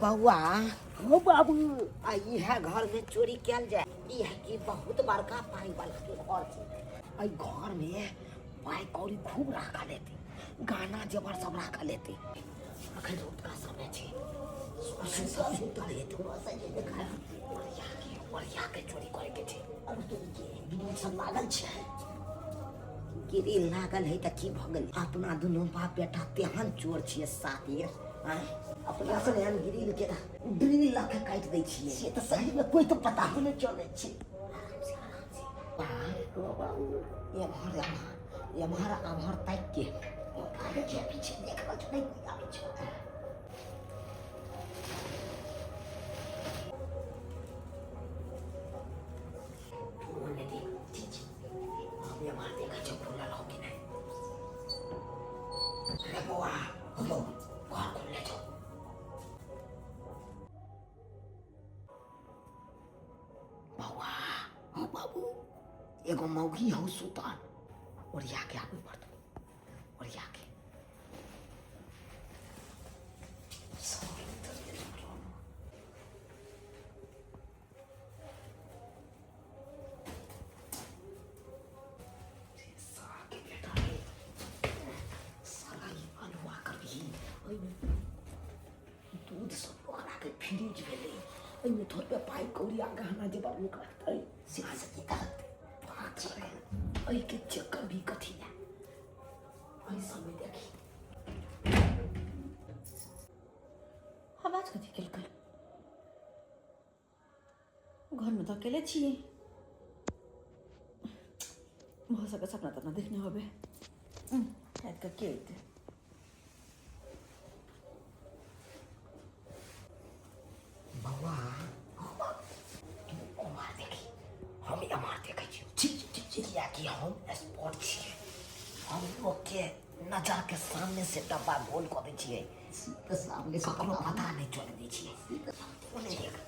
बौआ हो बाबू, आ इएह घरमे चोरी कयल जाय। इएह कि बहुत बड़का पाइ वाला के घर छै। एहि घरमे पाइ कौड़ी खूब राखल हेतै, गहना जेवर सब राखल हेतै। अखन रौतका समय छै, अखन सब सुतल हेतै। ओरिया के ओरिया के चोरी करे के छै। ग्रिल सब लागल छै, ग्रिल लागल है तऽ की भऽ गेल? अपना दुनू बाप बेटा तेहन चोर छियै सातिर। आँय, अपना सब एहन ग्रिल के ड्रिल लऽ के काटि दै छियै से तऽ सही मे कोई तऽ पता नहि चलै छै। आराम से, आराम से। बाबू, एम्हर एम्हर एम्हर आम्हर ताकि के आगे छै, पीछे देख रहल छै, नहि कोई आबै छै। ओने देख, ठीक छै। आब एम्हर देखै छै, खुलल हो कि नहि। अरे बौआ, हो घर खुलले छौ। बौआ, हो बाबू, एगो मौगी हौ सुतल। ओरिया के आबे पड़तौ, ओरिया के। साला के बेटा रे, साला ई अल्हुआ करबिही। ओहिमे दूध सब लोक राखै, फ्रिज भेलै, एहिमे थोड़बे पाइ कौड़ी आ गहना जेवर लोक रखतै? से की करतै? बात छै, एहिके चेक करबी कथी लए? एहि सबमे देखी। आवाज कथी केलकै? घरमे तऽ अकेले छियै, भऽ सकै सपना तपना देखने होबे। राति कऽ के अयतै? बौआ, तू ओम्हर देखी, हम एम्हर देखै छियौ। ठीक छै, ठीक छै। किएकि हम स्पॉट छियै, हम लोकके नजरके सामने से डब्बा गोल कऽ दै छियै, सामने ककरो पता नहि चलै दै छियै। ओने देख।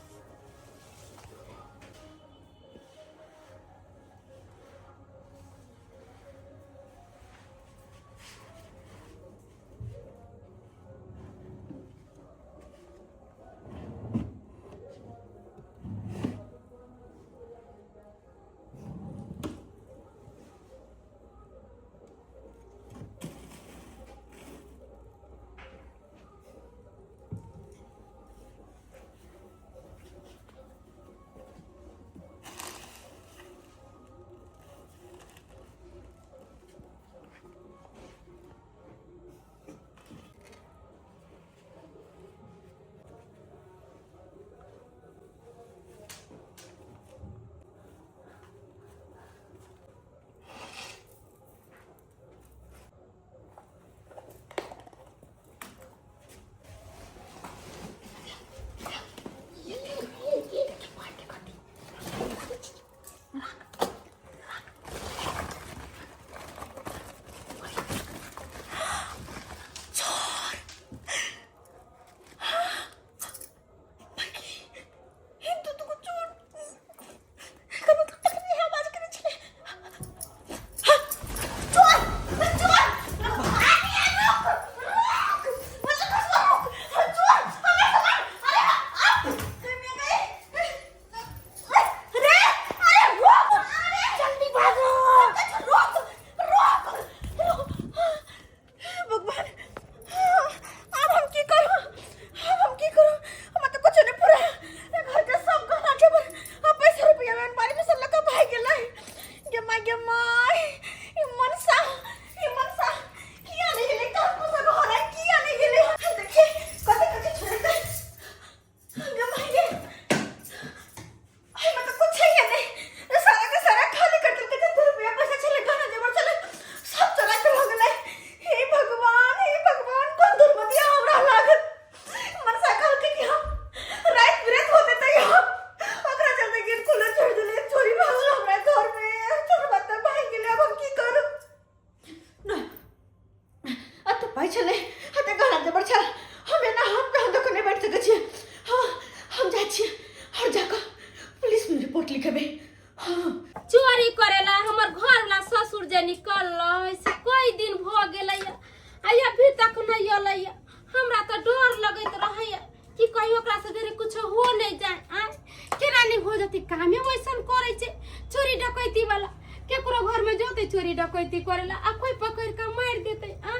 ओकरा से देरे कुछ हो नहीं जाए। आ केना नहीं हो जते, कामे वैसन करे छे चोरी डकैती वाला। केकरो घर में जोते चोरी डकैती करेला आ कोई पकड़ के मार देते। आ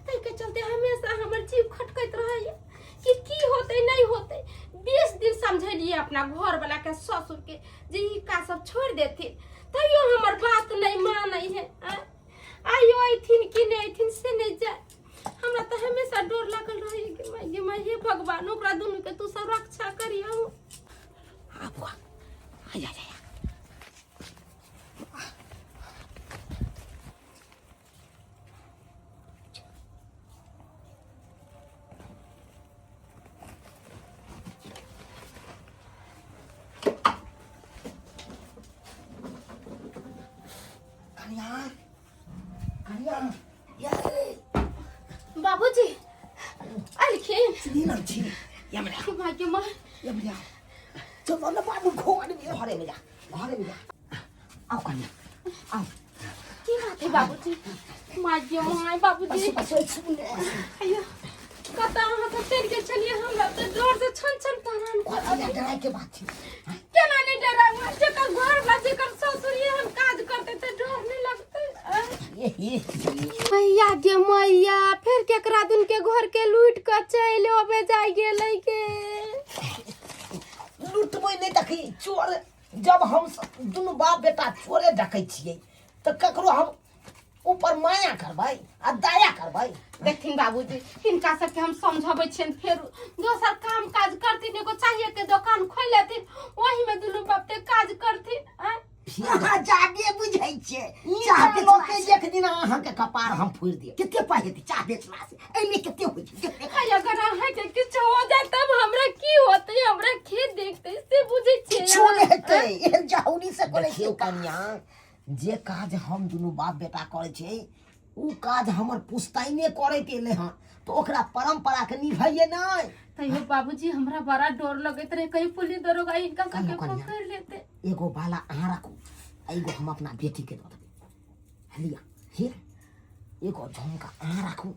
ताहि के चलते हमेशा हमर जीव खटकैत रहैया कि की होते नहीं होते। 20 दिन समझेलिए अपना घर वाला के ससुर के जे ई का सब छोड़ देथिन, तैयो हमर बात नहीं मानै है। आ आइयो अयथिन कि नहीं अयथिन से नहीं जाए। हमरा तो हमेशा डर लागल रहे कि माय गे माय, हे भगवान ओकरा दुनू के तू सब रक्षा करियो। आ बुआ, आ जा जा। कनिया, कनिया, ये बाबूजी अलखिन सुनी छी यमरा माय गे माय यमरा चलो ना बाबू, घर में घरे में जा, घरे में जा। आओ कनिया, आओ। की बात है बाबूजी? माय गे माय बाबूजी। बस बस सुन। अयो कतऽ अहाँ सब चलि गेल छलियै? हमरा तऽ डर से छन छन प्राण। कथी डराय के बात छै? केना नहि डराउ? जेकर घर वाला जेकर ससुर एहन काज करतै तऽ डर नहि लगतै? मैया गे मैया, फेर केकरा दिन के घर के लूट के चलि अबे जाय गेलै के? लूटबै नहि देखी चोर। जब हम दुनू बाप बेटा चोरे डकै छियै तऽ ककरो हम ऊपर माया करबै आ दया करबै? देखथिन बाबूजी, हिनका सबके हम समझबै छियनि, फेर दोसर काम काज करथिन, एगो चाहिए के दोकान खोलि लेथिन, ओहिमे दुनू बाप ते काज करथिन। आँय? अहाँ जादे बुझै छियै। चाह बेचला से एक दिन अहाँके कपार हम फोड़ि दिअ। कते पाइ हेतै चाह बेचला से? एहिमे कते होइ छै? हाय, अगर अहाँके किछु हो जाए तब हमरा की होतै, हमरा के देखतै से बुझै छियै? किछो नहि हेतै। एहन जहौनी से करै छियै कनिया। जे काज हम दुनू बाप बेटा करै छियै ओ काज हमर पुश्तैने करैत एलै हँ, तऽ ओकरा परम्पराके निभैयै नहि। तैयो बाबूजी हमरा बड़ा डर लगैत रहे, कहीं पुलिस दरोगा हिनका सबके कनिया। पकड़ लेते। एगो बाला अहाँ राखू आ एगो हम अपना बेटीके दऽ देबै। लिअ हे, एगो झुमका अहाँ राखू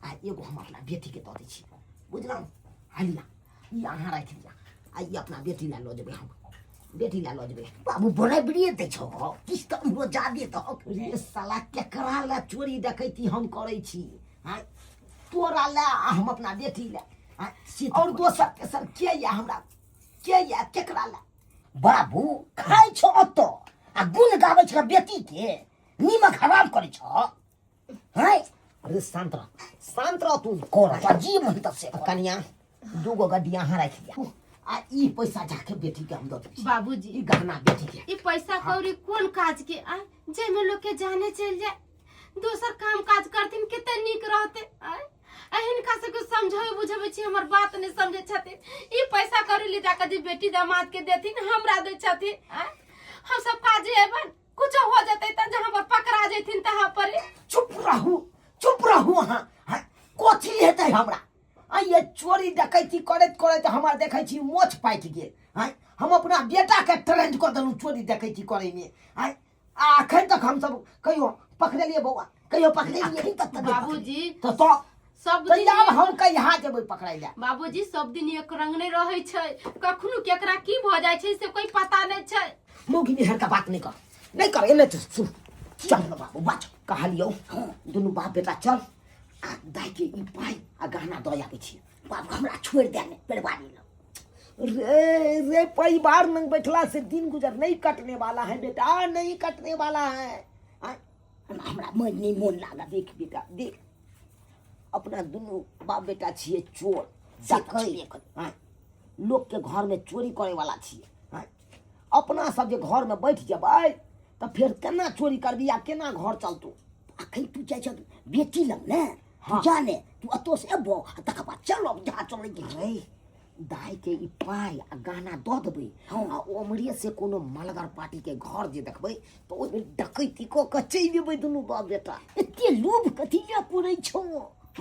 आ एगो हम अपना बेटीके दऽ दै छी, बुझलहुँ? हा लिअ, ई अहाँ राखि लिअ आ ई अपना बेटी लए लऽ जेबै, हम बेटी लए लऽ जेबै। बाबू बराबरिए दै छौ, किछु तऽ हमरो जादे दहक रे। साला केकरा लए चोरी डकैती हम करै छी? आँय, तोरा लए आ हम अपना बेटी लए। आँय, आओर दोसर तेसर के यऽ हमरा? के यऽ? केकरा लए? बाबू खाइ छौ ओतऽ आ गुण गाबै छौ, बेटी के नीमक हराम करै छौ। हैं, अरे शांत रह, शांत रह, तू कर जी मन तब से। कनिया, दूगो गड्डी अहाँ राखि लिअ आ ई पैसा जाके बेटी के हम दऽ दै छी। बाबूजी, ई गहना बेटी के। ई पैसा कौड़ी कोन काज के? आ जाहिमे लोग के जाने चलि जाए, दोसर काम काज करथिन कते नीक रहते। आँय? आ हिनका सबके समझाबै बुझाबै छी, हमर बात नहि समझै छथिन। ई पैसा कौड़ी ले जाके जे बेटी दामाद के देथिन, हमरा दै छथिन। आँय? हम सब काजे एबन कुछो हो जेतै तऽ जहाँ पर पकड़ा जेथिन तहाँ पर। चुप रहू, चुप रहू अहाँ। हाँ, कथी हेतै हमरा? आ ये चोरी डकैती करैत करैत हमर देखै छी मोछ पाकि गेल। आँय, हम अपना बेटाके ट्रेंड कऽ देलहुँ चोरी डकैती करैमे। आँय, आ अखन तक हमसब कहियो पकड़ेलियै बौआ? कहियो पकड़ेलियै? अखन तक तऽ नहि। बाबूजी, पकड़ेलियै। तऽ सब तऽ दिन आब हम कहिया जेबै पकड़ै लए? बाबूजी, सब दिन एक रंग नहि रहै छै, कखनो केकरा की भऽ जाइ छै से कोई पता नहि छै। मौगी मेहर का बात नहीं कर, नहीं कर। एने तो सुन, चल न बाबू, बाच कहलियौ। दुनू बाप बेटा चल आ दाइ के ई पाइ आ गहना दऽ आबै छी। बाबू, हमरा छोड़ि दे ने परिवारी लग। रे रे, परिवार में बैठला से दिन गुजर नहीं कटने वाला है बेटा, नहीं कटने वाला है। आँय, हमरा मन नहीं मोन लागत। देख बेटा देख, अपना दुनू बाप बेटा छियै चोर डकैत। आँय, लोकके घरमे चोरी करैवला छियै। आँय, अपना सब जे घरमे बैठ जेबै तऽ फेर केना चोरी करबी आ केना घर चलतौ? अखन तू जाइ छह बेटी लग ने? तू जा ने, तू एतौ से एबो आ तकर बाद चलब जहाँ चलै के छै। दाइ के ई पाइ आ गहना दऽ देबै आ ओम्हरे से कोनो मलगर पार्टी के घर जे देखबै तऽ ओहिमे डकैती कऽ कऽ चलि जेबै दुनू बाप बेटा। एते लोभ कथी लए करै छौ?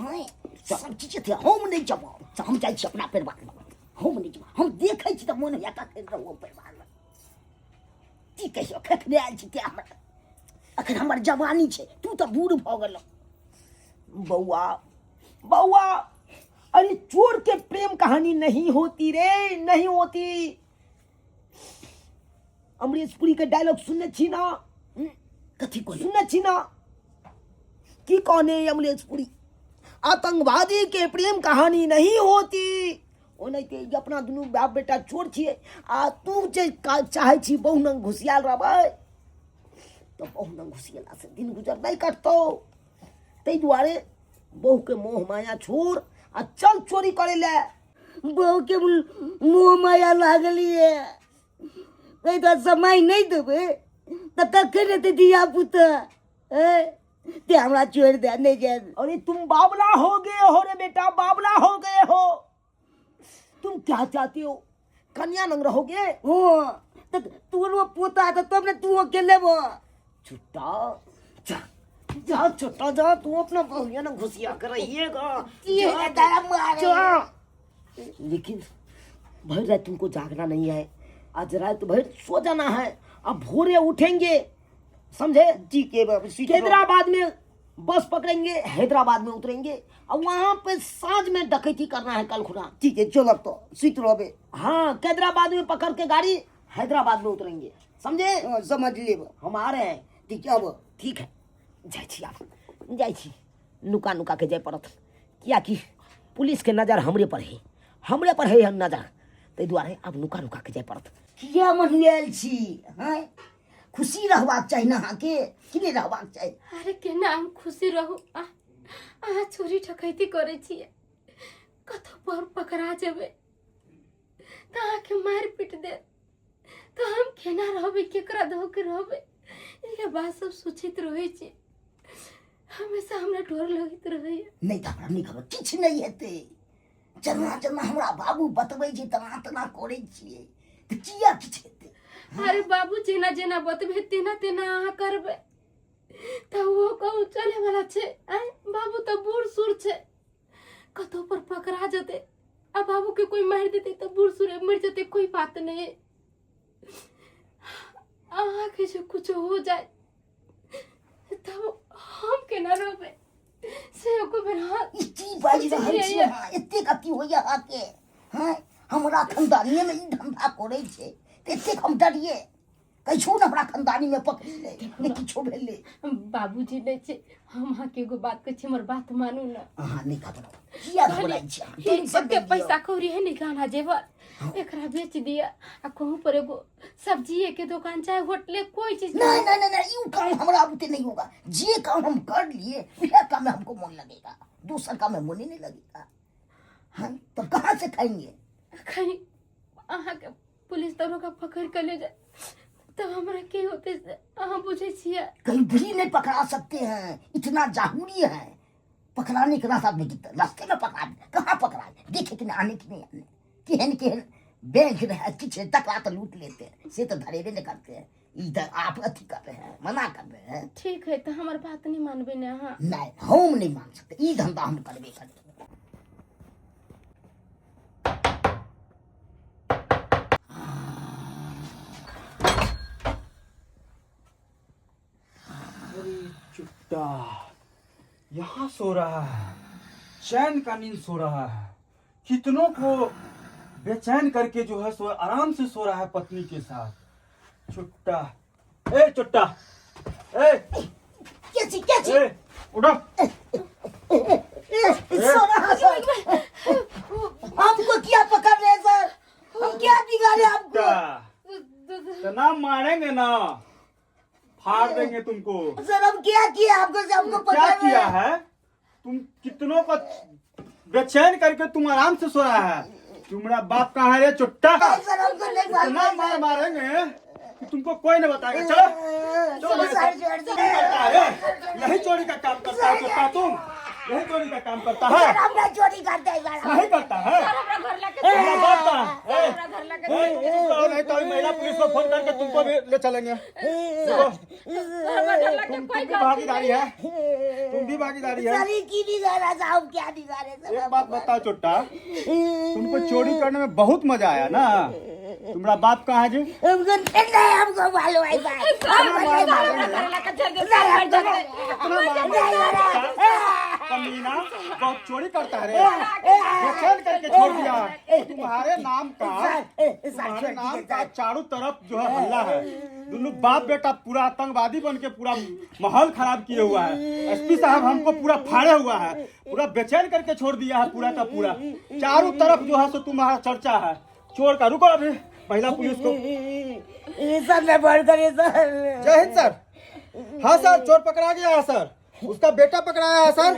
हँ, सब चीज छै, हम नहि जेबौ। हम जाइ छी अपना परिवार लग, हम नहि जेबौ। हम देखै छी तऽ मोन होइया तखन रहू परिवार लग। की कहियो खखने आयल छी तें हमरा अखन हमर जवानी छै, तू तऽ बूढ़ भऽ गेलौ। बौआ बौआ, अरे चोर के प्रेम कहानी नहीं होती रे, नहीं होती। अमरीश पुरी के डायलॉग सुनने छी ना? कथी कहने? सुनने छी ना की कहने अमरीश पुरी? आतंकवादी के प्रेम कहानी नहीं होती। ओनाहिते ई अपना दुनू बाप बेटा चोर छियै आ तू जे चाहै छी बहु नंग घुसियाल रहबै तऽ बहु नंग घुसियेलासँ दिन गुजर नहि कटतौ। ताहि दुआरे बहुके मोह माया छोड़ आ चल चोरी करै लए। बहुके मोह माया लागलियै नहि तऽ समय नहि देबै तऽ कखन हेतै धिया पुता? ते हमरा छोड़ि दे, नहि जाय। अरे तुम बावला हो गए हो रे बेटा, बावला हो गए हो। तुम क्या चाहते हो, कन्या नंग रहोगे? हो तऽ तोरो पोता तऽ तब ने तू के लेबो। छुट्टा जा जा छुट्टा जा, तू अपना बहुया ना घुसिया कर रहिएगा। ये तारा मारे। जा। लेकिन भर रात तुमको जागना नहीं है, आज रात भर सो जाना है। अब भोरे उठेंगे, समझे? ठीक है बाबू, सीट हैदराबाद में बस पकड़ेंगे, हैदराबाद में उतरेंगे और वहाँ पे साँझ में डकैती करना है कल खुना। ठीक है चलब तो सुति रहबे। हाँ, हैदराबाद में पकड़ के गाड़ी हैदराबाद में उतरेंगे, समझे? हाँ, समझ लेब। हम आ रहे हैं। ठीक है अब। ठीक है, जाइ छी आब, जाइ छी। नुका नुका के जाय पड़त, कियाकि पुलिस के नजर हमरे पर है, हमरे पर है नजर, ताहि दुआरे आब नुका नुका के जाय पड़त। किया मनुआयल छी? हैं, खुशी रहबाक चाही ने अहाँके, कि नहि रहबाक चाही? अरे केना हम खुशी रहू? अहाँ चोरी डकैती करै छियै, कतौ पर पकड़ा जेबै तऽ अहाँके मारि पीट देत, तऽ हम केना रहबै, केकरा धो के रहबै? इएह बात सब सोचैत रहै छी हमेशा, हमरा डर लगैत रहैया। नहि तऽ हमरा नहि खबर, किछु नहि हेतै। जेना जेना हमरा बाबू बतबै छै तेना तेना करै छियै, तऽ किया किछु हेतै? अरे बाबू जेना जेना बतबे तेना तेना अहाँ करबै तऽ ओहो कहूँ चले वाला छै? आँय बाबू तऽ बूढ़ सूढ़ छै, कतौ पर पकड़ा जेतै आ बाबू के कोई मारि देतै तऽ बूढ़ सूढ़ मरि जेतै, कोई बात नहीं। अहाँके जे कुछ हो जाए तब हम केना रहबै से एको बेर अहाँ ई की बाजि रहल छी अहाँ? एतेक अथी होइया अहाँके? हँ, हमरा खानदानीएमे ई धन्धा करै छै तऽ एतेक हम डरियै? कैसो ने हमरा खानदानीमे पकड़ि लै, नहि किछो भेलै। बाबूजी नहि छै, हम अहाँके एगो बात कहै छी, हमर बात मानू ने। अहाँ नहि घबराउ। किया घबराइ छी अहाँ? ई टेंशन एते नहि लिअ। पैसा कौड़ी है ने, गहना जेवर एकरा बेच दिअ आ कहूँ पर एगो सब्जिए के दुकान चाहे होटले कोई चीज। नहीं नहीं नहीं नहीं, यूं काम हमरा बुते नहीं होगा। जे काम हम कर लिए वह काम में हमको मन लगेगा, दूसरा काम में मन ही नहीं लगेगा। हाँ, तो कहाँ से खाएंगे? कहीं अहाँके पुलिस दरोगा पकड़ के ले जाए तब हमरा की होते से अहाँ बुझै छियै? कहीं भी नहीं पकड़ा सकते हैं, इतना जरूरी है। पकड़ाने के रास्ता में रास्ते में पकड़ा कहाँ पकड़ा देखे कि नहीं आने कि नहीं आने, केहन केहन बैंक रहे किछु तकरा तऽ लूट लेते हैं, से तऽ धरेबे नहीं करते हैं। इधर आप अथी कर रहे हैं, मना कर रहे हैं। ठीक है, तऽ हमर बात नहीं मानबै ने अहाँ? नहीं, हम नहीं मान सकते, ई धंधा हम करबे करबे। अरे चुट्टा यहाँ सो रहा है, चैन का नींद सो रहा है। कितनों को बेचैन करके जो है सो आराम से सो रहा है पत्नी के साथ। चुट्टा, ए चुट्टा, ए। के छी, के छी? ए उठो। सो रहा सर, हमको क्या पकड़ रहे सर? हम क्या बिगाड़े आपको? चुट्टा, इतना मारेंगे ना फाड़ देंगे तुमको। सर हम क्या किया आपको से हमको क्या पकड़ रहे किया हैं? है तुम? कितनों को बेचैन करके तुम आराम से सो रहा है। तुम्हारा बाप कहाँ है रे चुट्टा? सर हमको नहीं इतना मालूम। मार मारेंगे कि तुमको कोई नहीं बताएगा। चलो चलो मेरे सर साथ। सर चोरी करता है, यही चोरी का काम करता है चुट्टा, तुम यही चोरी का काम करता है। सर हम नहीं चोरी करते हैं सर। नहीं करता है? हमरा घर लाके तुम्हारा बाप कहाँ है? हमरा घर लाके ए, तुम रहो, नहीं तो अभी महिला पुलिस को फोन करके तुमको भी ले चलेंगे। देखो, हमरा घर लाके तुम कोई तुम भी गलती भागीदारी है, तुम भी भागीदारी है। सर ये की बिगाड़ा साहब, क्या बिगाड़े सर? एक बात बताओ चुट्टा, तुमको चोरी करने में बहुत मजा आया ना? तुम्हारा बाप कहाँ है जी? हमको नहीं, हमको मालूम है भाई। हमको नहीं मालूम। कमीना बहुत चोरी करता है रे, बेचैन करके छोड़ दिया। तुम्हारे नाम का, तुम्हारे नाम का चारों तरफ जो है हल्ला है। दोनों बाप बेटा पूरा आतंकवादी बन के पूरा माहौल खराब किए हुआ है। एसपी साहब हमको पूरा फाड़े हुआ है, पूरा बेचैन करके छोड़ दिया है पूरा का पूरा। चारों तरफ जो है सो तुम्हारा चर्चा है चोर का। रुको अभी महिला पुलिस को। सर मैं बोल करे सर। जय हिंद सर। हाँ सर, चोर पकड़ा गया है सर, उसका बेटा पकड़ाया है सर,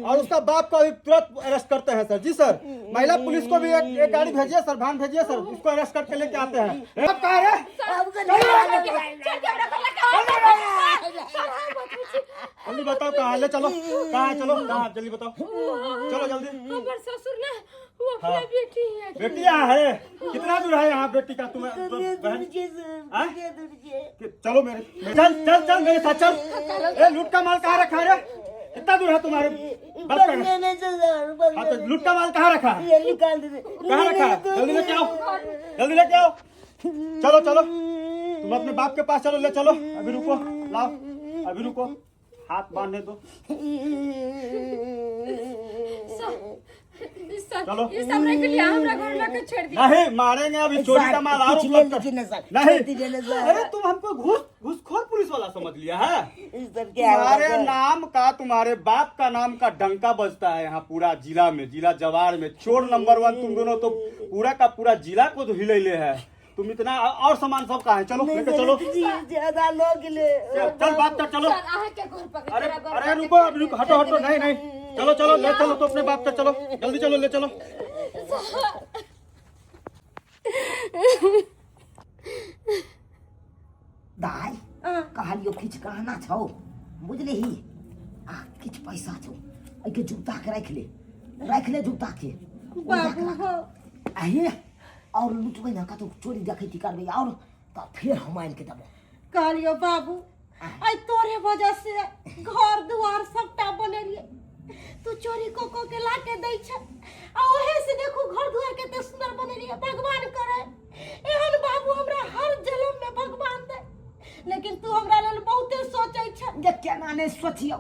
और उसका बाप को अभी तुरंत अरेस्ट करते हैं सर। जी सर, महिला पुलिस को भी एक एक गाड़ी भेजिए सर, वाहन भेजिए सर, उसको अरेस्ट करके लेके आते हैं। अब कहाँ है? हमको नहीं मालूम। जल्दी बताओ कहाँ है, ले चलो कहाँ है, चलो कहाँ है, जल्दी बताओ, चलो जल्दी। हमर ससुर ना वो अपना हाँ। बेटी है। बेटी यहाँ है? कितना दूर है यहाँ बेटी का तुम्हें बहन? हाँ? चलो मेरे, चल चल चल मेरे साथ चल। ए लूट का माल कहाँ रखा है रे? कितना दूर है तुम्हारे बाप का घर? हाँ तो लूट का माल कहाँ रखा है? कहाँ रखा है? जल्दी लेके आओ, जल्दी लेके आओ। चलो चलो तुम अपने बाप के पास चलो, ले चलो। अभी रुको, लाओ, अभी रुको, हाथ बांधने दो। सर चलो। ये सब रख लिया, हमरा घर लके छोड़ दिया। नहीं मारेंगे अभी, चोरी का माल और कुछ ले उपलब्ध लीजिए ना सर। नहीं। छोड़ दीजिए ना सर। अरे तुम हमको घूस घूसखोर पुलिस वाला समझ लिया है? सर क्या होगा तुम्हारे सर? नाम का, तुम्हारे बाप का नाम का डंका बजता है यहाँ पूरा जिला में, जिला जवार में। चोर नंबर 1 तुम दोनों तो पूरा का पूरा जिला को तो हिलैले है तुम। इतना और सामान सब कहाँ है? चलो नहीं लेके सर, चलो। इतनी ज्यादा लोग ले। चल चल बाप तक चलो। सर अहाँ के घर पकड़, अरे तोरा घर अरे पकड़। रुको अभी रुको, हटो हटो, नहीं नहीं, चलो चलो ले चलो तो अपने बाप तक चलो, जल्दी चलो ले चलो। दाई कहलियो किछु गहना छौ बुझलिही, आ किछु पैसा छौ, एहिके जुत्ता के राखि ले, राखि ले जुत्ता के। बाबू हो। आहे और लुटबै ने कतौ, चोरी डकैती करबै और तऽ फेर हम आनि के देबौ। कहलियो बाबू आई तोरे वजह से घर दुआर सबटा बनेलिए, तू चोरी को को के ला के दै छ आ ओहे से देखू घर दुआर कते सुंदर बनेलिए। भगवान करे एहन बाबू हमरा हर जन्म में भगवान दे, लेकिन तू हमरा लेल बहुते सोचै छ। जे केना नहि सोचियौ,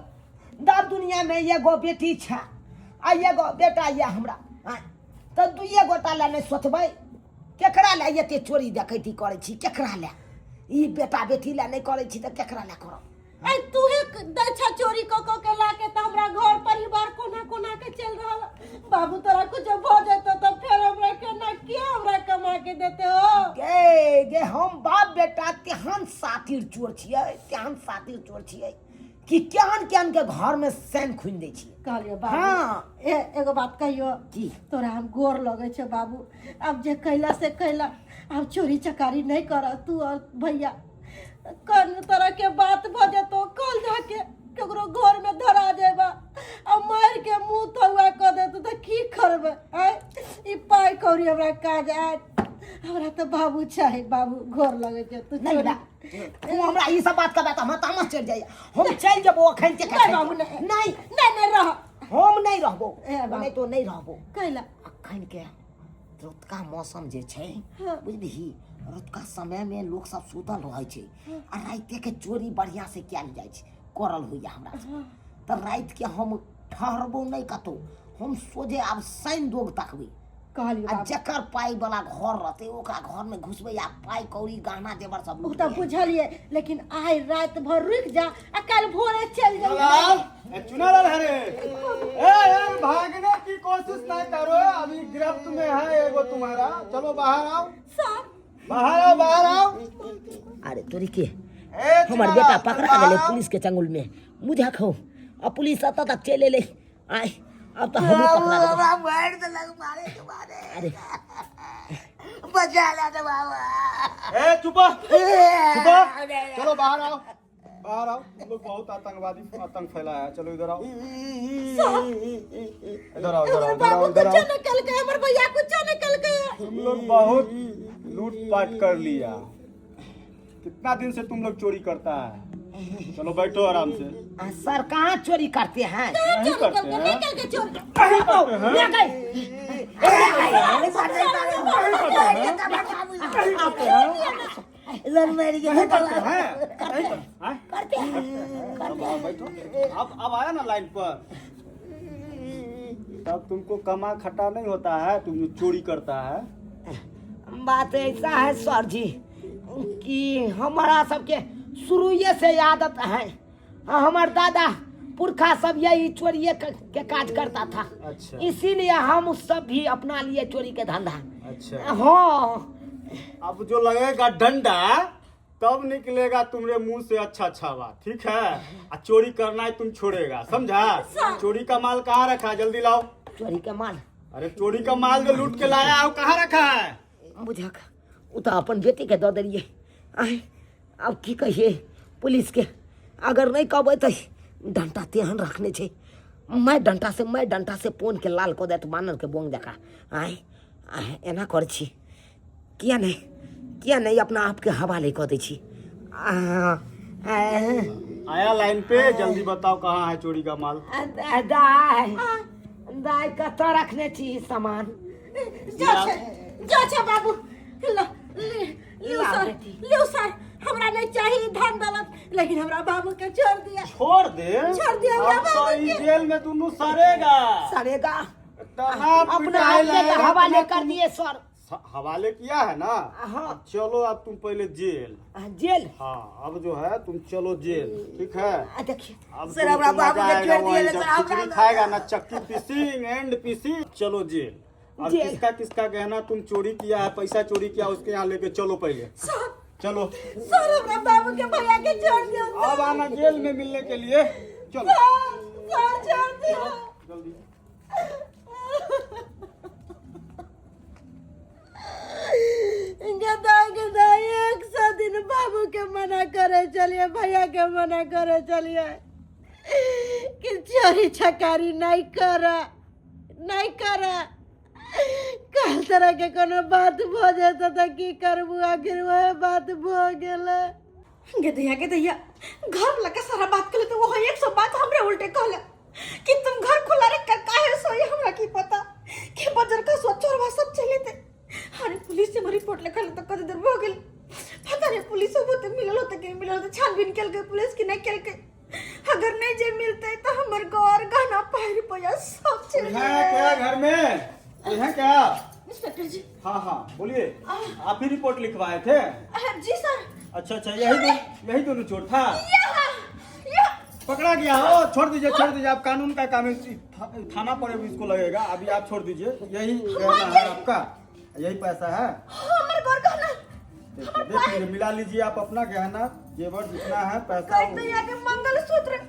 दर दुनिया में एगो बेटी छ आ एगो बेटा ये हमरा, तऽ दुइए गोटा लए नहि सोचबै? केकरा लए एते चोरी डकैती करै छी? केकरा लए? ई बेटा बेटी लए नहि करै छी तऽ केकरा लए करब? ऐ तूहे दै छ चोरी क क के ला के, तऽ हमरा घर परिवार कोना कोना के चलि रहल। बाबू तोरा कुछ भऽ जेतौ तऽ फेर हमरा केना के हमरा कमा के देते हो? गे गे हम बाप बेटा तेहन सातिर चोर छियै, तेहन सातिर चोर छियै कि केहन केहन के घर में सैन खुनि दै छियै। कहलियो बाबू। हाँ। ए एगो बात कहियो? की? तोरा हम गोर लगै छै बाबू, आब जे कैला से कैला, आब चोरी चकारी नहीं कर तू और भैया। कौन तरह के बात भऽ जेतौ, कल जाके केकरो घर में धरा जेबा आ मार के मुंह थौआ कऽ देतौ तऽ की करबै? आँय ई पाइ कौड़ी हमरा काज आयत? हमरा तऽ बाबू चाही बाबू, गोर लगै छै तू नहीं चोरी बा, तू हमरा ई सब बात कहबे तऽ हमरा तामस चढ़ि जाइए। हम चलि जेबो अखन के। नहीं बाबू, नहीं। नहीं नहीं नहीं रह। हम नहीं रहबो। ए बाबू। नहीं तो नहीं रहबो। कैला? अखन के रतुका मौसम जे छै, हाँ। बुझलिही, रतुका समय में लोक सब सुतल रहै छै आ रातिए के चोरी बढ़िया से कयल जाइ छै, करल होइए हमरा से। तऽ राति के हम ठहरबो नहि कतौ, हम सोझे आब शनि दोग तकबै। कहलियो आ बाबू। जकर पाइ वाला घर रहतै ओकरा घर में घुसबै आ पाइ कौड़ी गहना जेवर सब ओ लूटबै। तऽ बुझलियै, लेकिन आइ राति भर रुकि जा आ काल्हि भोरे चलि जा। चुनालाल, ए चुनालाल है रे, ए ए भागने की कोशिश ना करो, अभी गिरफ्त में है एगो तुम्हारा। चलो बाहर आओ। सर बाहर आओ, बाहर आओ। अरे तोरी के ए हमर चुनालाल, बेटा पकड़ा बाहर गेलै आओ। पुलिस के चंगुल में। मुझे खो आ पुलिस एतऽ तक चलि एलै। आय अब तऽ हमहूँ पकड़ा देबै। बाबा मारि देलक, मारे के मारे। अरे बचा ला दे बाबा। ए चुप चुप, चलो बाहर आओ, बाहर आओ। तुम लोग बहुत आतंकवादी आतंक फैलाया है, चलो इधर आओ, इधर आओ, इधर आओ, हमर इधर आओ, बाबू इधर कुछो आओ। नहि केलकै, हमर भैया कुछो नहि केलकै। तुम लोग बहुत लूटपाट कर लिया, कितना दिन से तुम लोग चोरी करता है। चलो बैठो आराम से। आ, सर कहाँ चोरी करते हैं? नहीं चोरी करते केलकै, नहि हैं। केलकै चोरी। नहीं करते हैं। ले गए। नहीं करते हैं। करते हैं, लड़ मार के नहीं करते हैं, नहीं करते हैं। करते हैं। अब आओ बैठो, अब आया ना लाइन पर। तब तुमको कमा खटा नहीं होता है, तुम जो चोरी करता है। बात ऐसा है सर जी कि हमारा सबके शुरुए से आदत है। हमार दादा पुरखा सब यही चोरिए के काज करता था। अच्छा। इसीलिए हम सब भी अपना लिए चोरी के धंधा। अच्छा। हाँ। अब जो लगेगा डंडा तब निकलेगा तुम्हारे मुंह से अच्छा अच्छा बात, ठीक है? आ चोरी करना है तुम छोड़ेगा, समझा? चोरी का माल कहाँ रखा है? जल्दी लाओ। चोरी के माल? अरे चोरी का माल जो लूट के लाया है वो कहाँ रखा है? बुझक उ तो अपन बेटी के दऽ देलियै। आँय, आब की कहिए पुलिस के, अगर नहीं कहबै तऽ डंटा तेहन रखने छै, मैं डंटा से मैं डंटा से पोन के लाल कऽ देत बानर के बोंग जकाँ। आँय आँय, एना करै छी किया नहीं, किया नहीं अपना आपके हवाले कऽ दै छी। आ, आ, आया लाइन पे, जल्दी बताओ कहाँ है चोरी का माल? दाय दाय, कतऽ रखने छी सामान? जा छै, जा छै बाबू, ल ले लिउ ला सर, बेटी। लिउ सर, हमरा नहीं चाहिए धन दौलत, लेकिन हमरा बाबू के छोड़ दिया। छोड़ दे, छोड़ दिया हमरा अब तो बाबू ई के। जेल में दोनों सड़ेगा। सड़ेगा। इतना अपना पिटाई आप के लगेगा, हवाले इतना कर तुम- दिए सर। हवाले किया है ना? हाँ। अब चलो, अब तुम पहले जेल। जेल? हाँ, अब जो है तुम चलो जेल, ठीक है? आ, देखिए अब सर, हमरा तुमको बाबू मजा के आएगा छोड़ दिए वहीं ले, जब सर, हमरा खिचड़ी ना- खाएगा ना चक्की पीसिंग एंड पीसिंग। चलो जेल। और जेल। किसका किसका गहना तुम चोरी किया है, पैसा चोरी किया, उसके यहाँ लेके चलो पहले। सर, चलो। सर, हमरा बाबू के भैया के छोड़ दियो। अब आना जेल में मिलने के लिए। चलो सर, सर, छोड़ दियो। जल्दी। गदा गदा 100 दिन बाबू के मना करे चलिए, भैया के मना करे चलिए कि चोरी चकारी नहीं कर, नहीं कर। कल तरह के कोनो बात भ जेतै तऽ की करबू? आखिर वह बात भ गेलै। गदैया गदैया, घर वाला के सारा बात कहले तो वो 100 बात हमरे उल्टे कहले कि तुम घर खुला रख कर काहे सोई। हमरा की पता कि बजर का सो चोरवा सब चले थे। अरे पुलिस से रिपोर्ट लिखल तो कत देर भ गेल पता नहीं। पुलिस वो तो मिलल होते कि मिलल होते, छानबीन केलकै पुलिस की नहीं केलकै। अगर नहीं जे मिलते तो हमर गौर गहना पाई रुपया सब चल है क्या घर में? कोई है क्या? इंस्पेक्टर जी। हाँ हाँ, बोलिए, आप ही रिपोर्ट लिखवाए थे? जी सर। अच्छा अच्छा, यही दोनों चोर था? या। पकड़ा गया हो, छोड़ दीजिए, छोड़ दीजिए। आप कानून का काम है, थाना पर भी इसको लगेगा। अभी आप छोड़ दीजिए। यही गहना है आपका, यही पैसा है? हमर गौर गहना। देखिए, देख लीजिए, मिला लीजिए आप अपना गहना जेवर जितना है पैसा। कह तो यहाँ के मंगलसूत्र,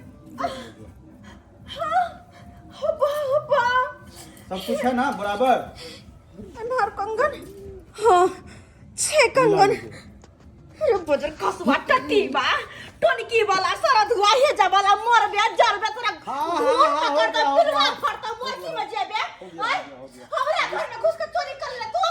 हाँ, होबा होबा। सब कुछ है ना बराबर? अनार कंगन, हाँ, छह मिला कंगन। लीजिए। अरे बजर कसुआ टट्टी बा टोनकी वाला सारा धुआ हे जा वाला मर बे जर बे तोरा। हाँ, हाँ, धुआं हाँ, हो पकड़ता गया, हो पिलुआ गया। फड़ता मोरकी में जेबे। हो गया, आय, हो गया, हो गया। हमरा घर में घुस के चोरी कर ले तू,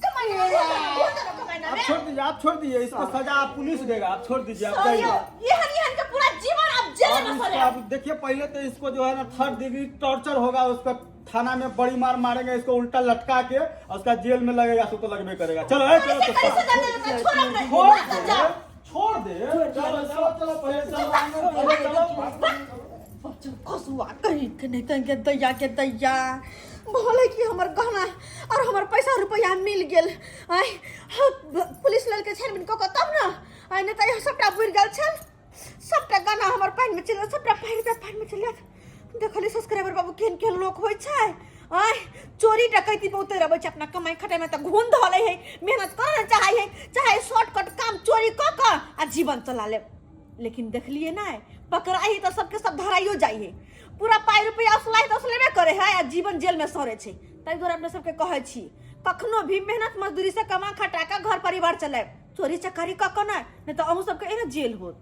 कमाई ना ना कमाई ना आप बे। छोड़ दीजिए, आप छोड़ दीजिए। इसको सजा आप पुलिस देगा, आप छोड़ दीजिए, आप सॉरी, जाइए। ये हन ये हन के पूरा जीवन आप जेल आप में इसको सड़े। आप देखिए, पहले तो इसको जो है ना थर्ड डिग्री टॉर्चर होगा उसका। थाना में बड़ी मार मारेंगे इसको उल्टा लटका के और उसका जेल में लगेगा, सो तो लगबे करेगा। चलो ए, चलो कैसे तो कैसे दे दे, छोड़ नहीं। छोड़ दे, जा। छोड़ दे, चलो चलो चलो, पहले चलो, पहले चलो। बच्चों कसुआ कहीं के नहीं कहीं के दैया के दैया भोले कि हमर गहना और हमर पैसा रुपया मिल गेल। आय हाँ, पुलिस लड़के छानबीन कऽ कऽ तब ने आय, नहीं तऽ सबटा बुड़ि गेल छल। सबटा गहना हमर पानि में चलि गेल, सबटा पाइ रुपया पानि में चलि गेल। देखली सब्सक्राइबर बाबू, केहन केहन लोक होइ छै। आय चोरी डकैती बहुते रहबै छै, अपना कमाइ खटाइ में तऽ घून धऽ लै है, मेहनत करऽ नहि चाहै है, चाहे शॉर्टकट काम चोरी कऽ कऽ आ जीवन चला लेब। लेकिन देखलिए नहि, पकड़ाइ तऽ सबके सब धराइयो जाइ है, पूरा पाइ रुपया असलाइ तऽ असलेबे करे है आ जीवन जेल में सड़े छै। ताहि दुआरे अपने सबके कहै छी, कखनो भी मेहनत मजदूरी से कमा खटा कऽ घर परिवार चलायब, चोरी चकारी कऽ कऽ नहि, नहि तऽ अहूँ सबके एहने जेल होत।